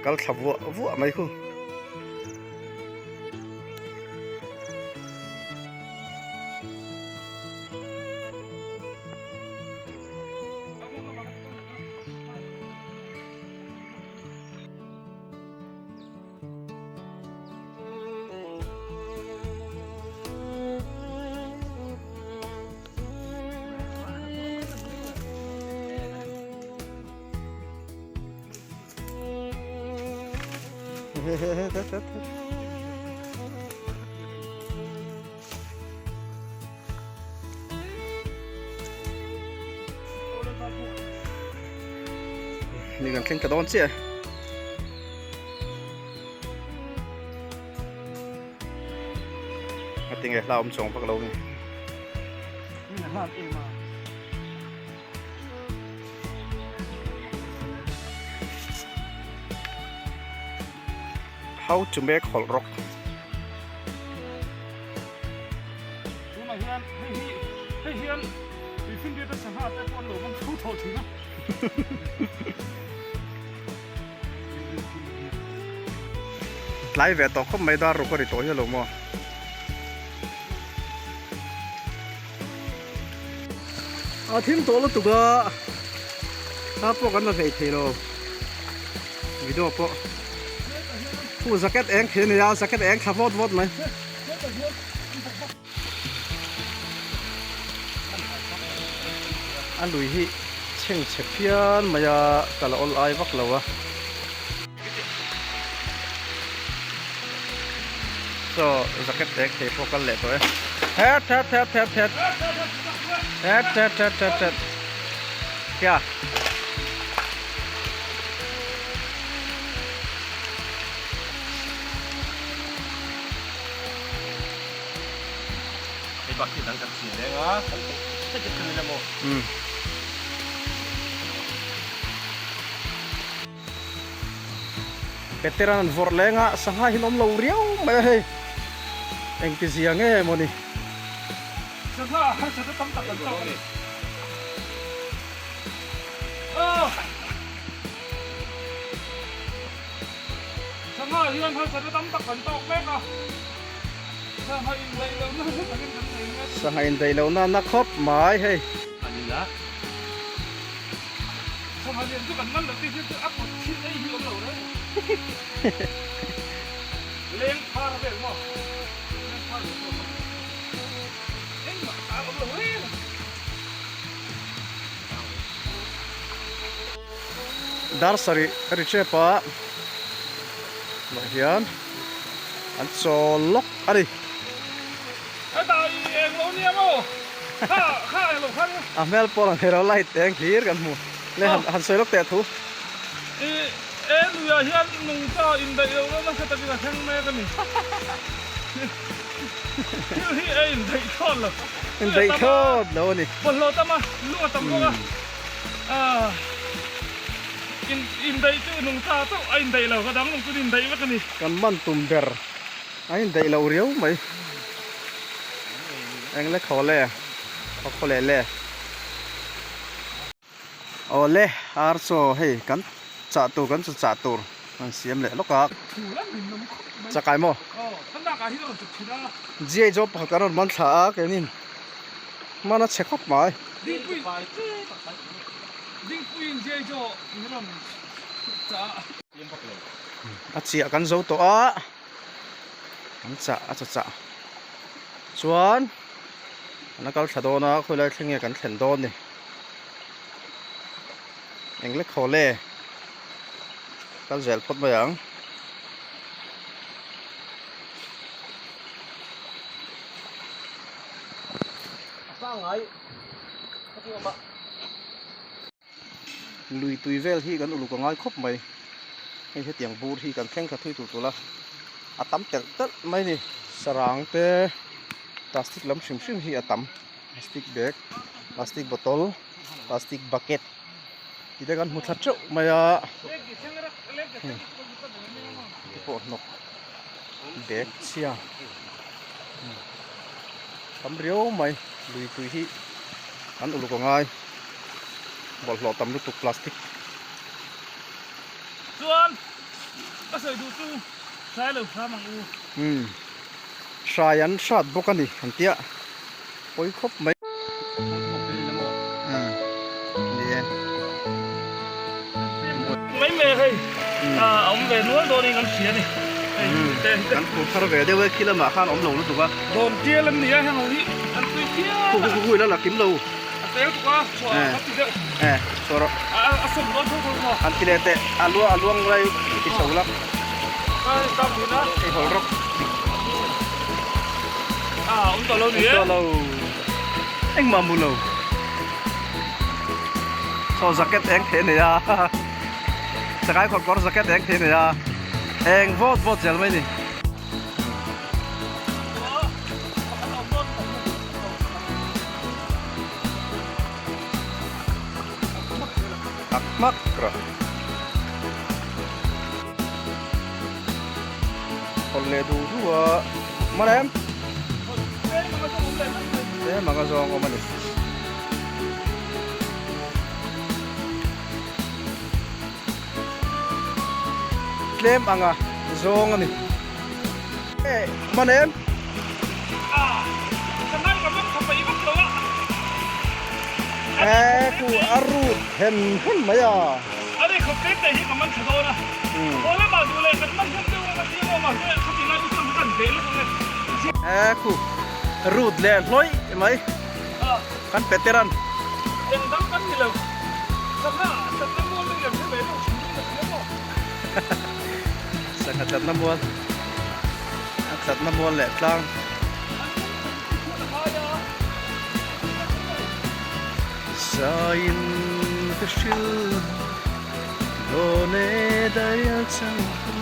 Kal thla vuah vuah mai khu. Ni kan thleng ta dawn chiah e. A tinge hla awm chuang vak lo ni. How to make hawlh rawk. Tunah hian hei hi hei hian tuifinriat a sangha te pawh an lo vawm tho tho thin a. Tlai ve tawh khawp mai dar ruk a ri tawh hi a lo maw. A thim tawh lutuk a, thla pawh kan la hlei thei lo, video pawh hu jacket eng khi a ni a, jacket eng thla vawt vawt mai. A lui hi chhengchhe phian mai a, ka la awl ai vak lo a. Chaw jacket tek thei pawh kal leh tawh e. Het het het het het. Het het het het het. Kya. Hei bak hi dang kan chin reng a. Jacket kan ni la maw? Um. Peter an vawrh leng a sangha hi an awm lo riau mai a hei engti zia nge maw ni. Sangha a harsat a tam tak an tawk a ni. Aw! Sangha hian harsat a tam tak kan tawk mek a. Sangha indaih lohna nasa takin kan nei mek. Sangha indaih lohna na khawp mai hei. A ni la. Sangha lian chu kan man lo tih hi chu a kut chhin ei hi awm lo reng. Leng phar vel maw? Leng phar vel pawh maw? Engmah a awm lo reng. Dar sarih a ri tep a, tunah hian an chawl lawk a ni. Hetah i eng lo nia maw? Kha kha eng lo kha nia. A hmel pawh lang thei lo light eng hlir kan hmu. Le han han sawi lawk teh thu. I e luiah hian nungcha indaih lo na nasa takin a thleng mek a ni. Thil hi a indaih thlawt lo. Indaih thlawt lo a ni. Bawlhhlawh tam a, lung a tam bawk a. Ah in indaih chu nungcha chauh a indaih lo ka dang lung chu indaih vek a ni. Kan man tum ber. A indaih lo riau mai. Eng le khaw le, khaw khaw leh le. Aw le, ar chaw hei kan chah tur kan chu chah tur kan siam leh lawk a. Chakai maw? Giai chaw pakhat kan rawn man thla a keinin hman a chhe khawp mai. A chiah kan zo tawh a. An chah a chaw chah chuan an a kal thla dawn a khawilai thleng nge kan thlen dawn ni eng lek haw le kal zel phawt mai ang. Lui tui vel hi kan uluk a ngai khawp mai hei hetiang bur hi kan thleng thla thui tur tur a a tam telh telh mai a ni sarang te plastic lam hrim hrim hi a tam plastic bag plastic bottle plastic bucket tih te kan hmu thla teuh mai a te pawh hnawk bag chhia tam riau mai lui tui hi kan uluk a ngai. Bawlhhlawh tam lutuk plastic. Chuan Ka sawi duh chu hrai lo hram ang u. Umm hrai an hrat bawk a ni an tia pawi khawp mai. Umm ni e. Mai mai hei a awm ve nual dawnin kan hria a ni. Kan phur thar ve deuh e khi lamah khan awm lo lutuk a. Dawn tial an ni a heng ho hi an tui phian a. Khu khu khu ila la kim lo. A tel tuk a chhuah a ti deuh. E chhuah rawh. A sawm dawn tho tho maw. An ti leh teh a lua a luang lai i chho la. Ka tam thin a. Ei hawl rawk. A awm tawh lo ni e. Awm tawh lo. Engmah mu lo. Chaw jacket eng thei a nei a. Chakai khawr kawr jacket eng thei a nei a. Eng vawt vawt zel mai ni. Tak hmak rawh. Hawn leh duh duh a man em? Tlem anga zawng awm a ni. Tlem anga zawng a ni. Man em? He ku a rut hem hem mai a. He ku rut leh hlawih mai. Kan Peteran. Sangha tlatna mual a tlatna mual leh tlang. Zaiin ka hril dawn e daia chang hu.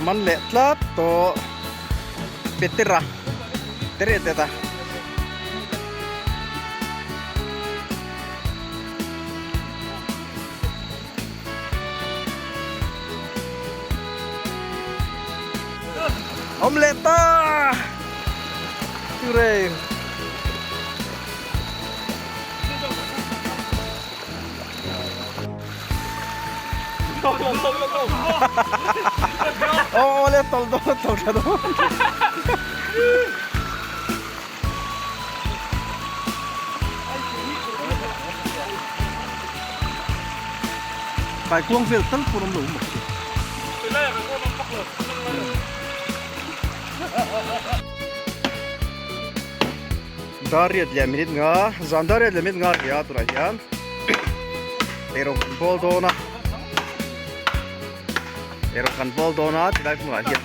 Man leh tlat tawh Petera tere te ta. Awm leh ta! Hooray! Aw le tawlh dawn tawlh tha dawn. Kaikuang vel tal pawh an awm lo maw khi. Dariat leh minute nga zan dariat leh minute nga ria tunah hian eirawng kan bawl dawn a eirawng kan bawl dawn a tilai hmunah hian.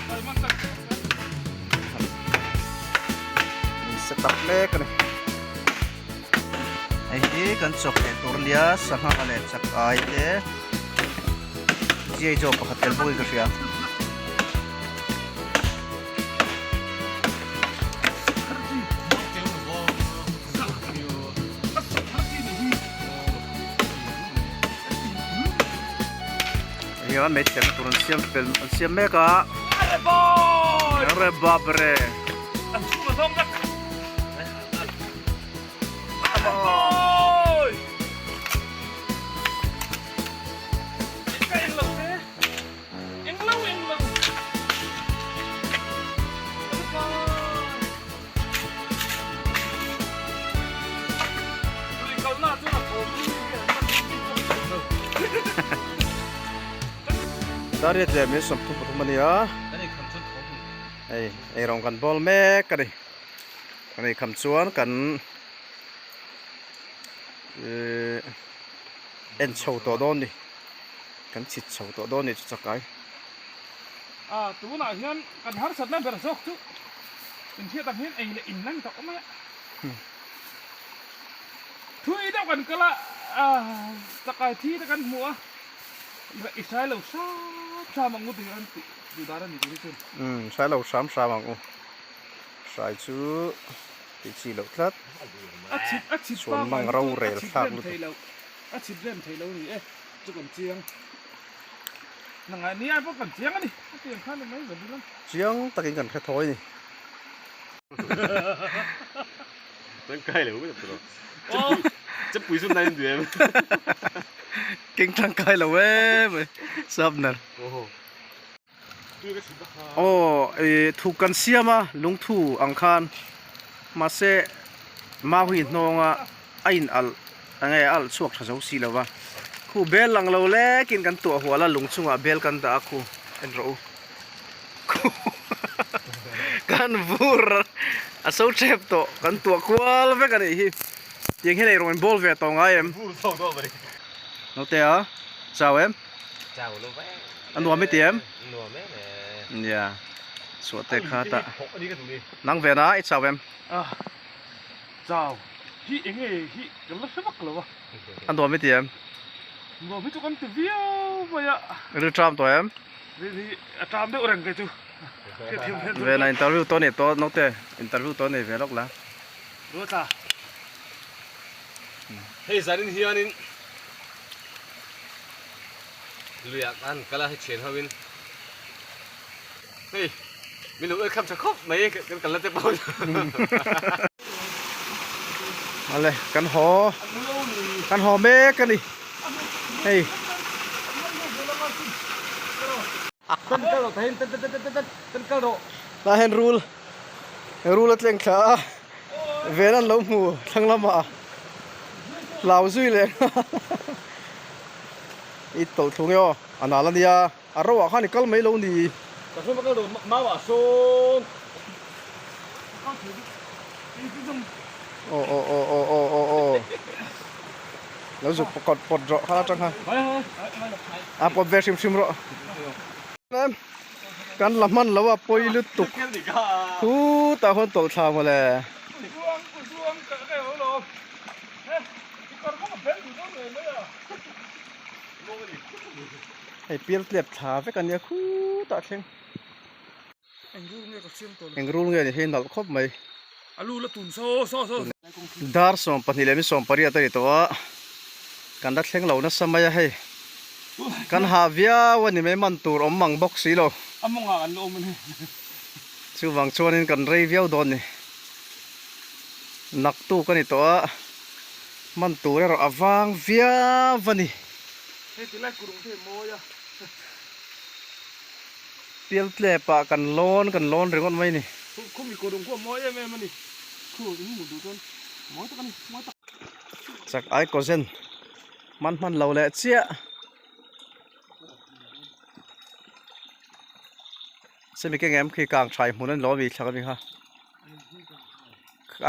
Set up mek a ni. Hei hi kan chawhmeh tur a nia sangha leh chak ai te chiai zawk pakhat tel bawkin ka hria. Hian hmeichhe na tur an siam fel an siam mek a. Arre bap re. Dariat leh min 33 a ni a hei eirawng kan bawl mek a ni kan eikham chuan kan ihh en chho tawh dawn a ni kan chhit chho tawh dawn a ni chu chakai. A tunah hian kan harsatna ber zawk chu inhriat ang hian ei leh in lang tawh mai a. Thui deuh kan kal a, chakai thi te kan hmu a, i hrai lo hram hram ang u tih an tih duh dan a ni tur hi chuan. Umm hrai lo hram hram ang u. Hrai chu tih chi loh tlat. A chhit a chhit Chuan mang ro rel thlak lutuk. A chhit rem thei lo a ni e, chu kan chiang. Nangai ni ai pawh kan chiang a ni. A tiang khan mai zan ila. Chiang takin kan hre thawi a ni. Tangkai lo mai tur. Chepui zun na in duh em? Keng tangkai lo em mai sharpener. Aw ih thuk kan siam a lungthu ang khan mahse mau hi hnawnga a in alh enge a alh chhuak tha zo si lo va khu bel lang lo lekin kan tuah hual a lung chungah bel kan dah a khu en rawh u khu kan vur a so tep tawh kan tuah kual vek a nih hi tiang hian eirawng in bawl ve tawh ngai em naute a chau em. A nuam i ti em? Nia chhuah te kha tah nang ve na i chau em? Chau hi enge hi kan la hre vak lo a. A nuam i ti em? Nuam hi chu kan ti viau mai a. Ril tram tawh em? Ril hi a tram deuh reng kei chu. Ve na interview tawh nei tawh naute interview tawh nei ve lawk la. Ruatla. Hei zanin hianin Luiah khan kal a hei thian ho in hei min lo welcome tha khawp mai kan kal na te pawh Ale kan haw kan haw mek a ni hei Tan kal rawh tahin tan tan tan tan tan kal rawh Tah hian rul rul a tleng thla a ven an lo hmu thlang lamah hlau zui leh nghal i tawlh thung e aw a nal a nia a ro ah khan i kal mai lo ni. Ka hruai kal rawh mau ah sawn. Aw aw aw aw aw aw aw lo zuk pawt pawt rawh kha atang khan a pawt ve hrim hrim rawh. Kan la hman lo a pawi lutuk khutah khuan tawlh thla mawle. Hei pial tlep thla vek a nia khutah thleng. Eng rul nge ni hi nalh khawp mai. Dar 12 leh mi 18 a ni tawh a, kan la thleng lo nasa mai a hei. Kan hah viau a ni mai man tur awm mang bawk si lo. Chuvang chuanin kan rei viau dawn ni. Naktuk a ni tawh a, man tur erawh a vang viau a ni. Pial tlep ah kan lawn kan lawn ringawt mai ni. Chak ai kawzen hman hman lo leh chiah. Semi keng em khi kang thai hmun an lo ami thlak ami kha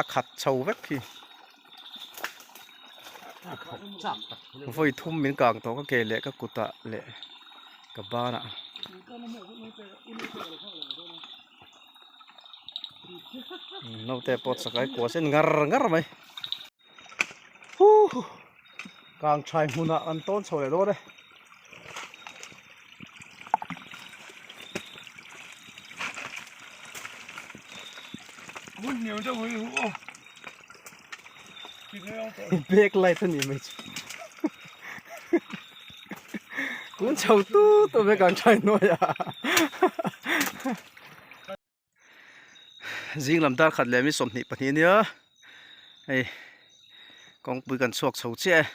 a khat chho vek khi. Vawi thum min kang tawh ka ke leh ka kutah leh ka banah. Naute pawh chakai kua sen ngar ngar mai. Huh kang thai hmunah an tawn chho leh dawn e. Back light a nih mai chu kun chho tut awm e kan try hnuai a zing lam dar khat leh mi 22 a nia hei kawngpui kan chhuak chho chiah e.